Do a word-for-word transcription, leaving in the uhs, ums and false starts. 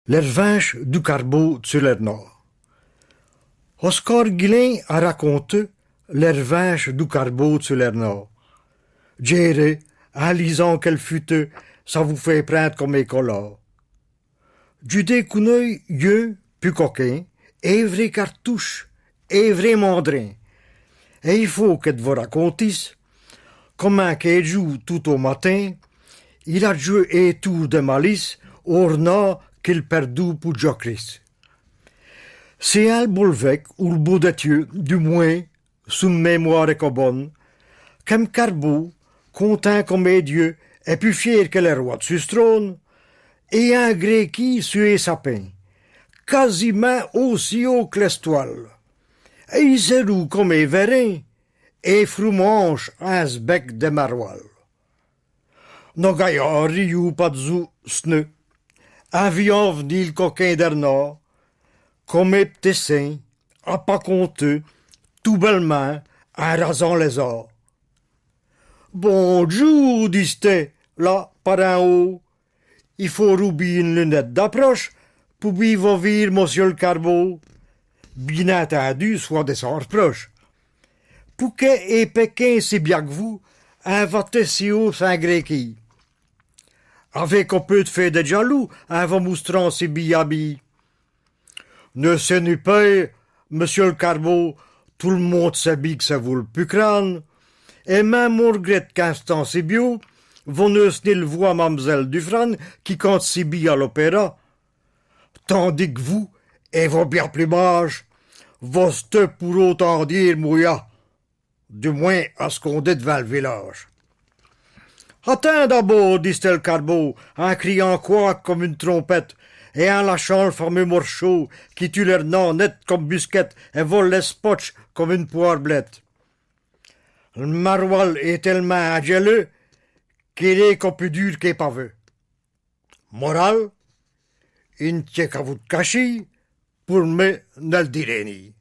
L'ervinche du carbau d'su l'ernat. Oscar Guillain a raconté l'ervinche du carbau d'su l'ernat. J'irai, in lisant quel futé, cha vous fait prinde comme écola. J'découneuille, yeu, pus coquin, é vrai cartouche, é vrai mandrin. Et i faut que j'vous racontisse, comint qu'in jour tout au matin, il a djoué é tour de malice au r'nat qu'il perdot pou Jocrisse. Ch'est à l'Bolvec ou l'Bau d'Étieu, du moins, si m'mémoire est co bonne, qu'un carbau, contint comme un dieu, et pus fier que l'roi d'su s'trône, et un gréquis su un sapin, quasimint aussi haut que l'stoile. Et i s'roule comme un vérin, et froumanche in s'bec de maroile. Nos gaillards riottent pa-d'zous s'nez, in viant v'nir l'coquin d'ernat, comme un p'tit saint, à pas compter, tout bell'mint, in rasant les arts. Bonjour, dist-i, là, par in haut. I faut roubir eune lunette d'approche pou bin vos vir, monsieur l'carbau. Bin intindu, soit dit sans r'proche. Pouqué un pékin si bia qu'vous, in va-t-i si haut sin gréquis ? Avez-vous peur d'faire des jaloux, in vos moustrant si bias habits ? Ne saignez pas, monsieur l'carbau, tout l'monde sait bin que ch'est vous l'pus crâne. Et même on r'grette qu'in s'tant si biau, vos n'eusez nul v'vu mam'zelle Dufrane qui cante si bin à l'opéra. Tandis qu'vous, et vos bias plumages, vos stez pour autant dire mouillas. Du moins à ch'qu'in dit d'vins l'village. Attinds d'abord, dist-i l'carbau, in criant couac comme eune trompette, et in lachant l'fameux morchau qui tue l'ernat net comme busquette et vole l'espotche comme eune poire blette. L'maroile est tell'mint adjellé qu'il est co pus dur qu'un pavé. Morale, i n'tient qu'à vous d'cacher, pour mi n'el dira nin.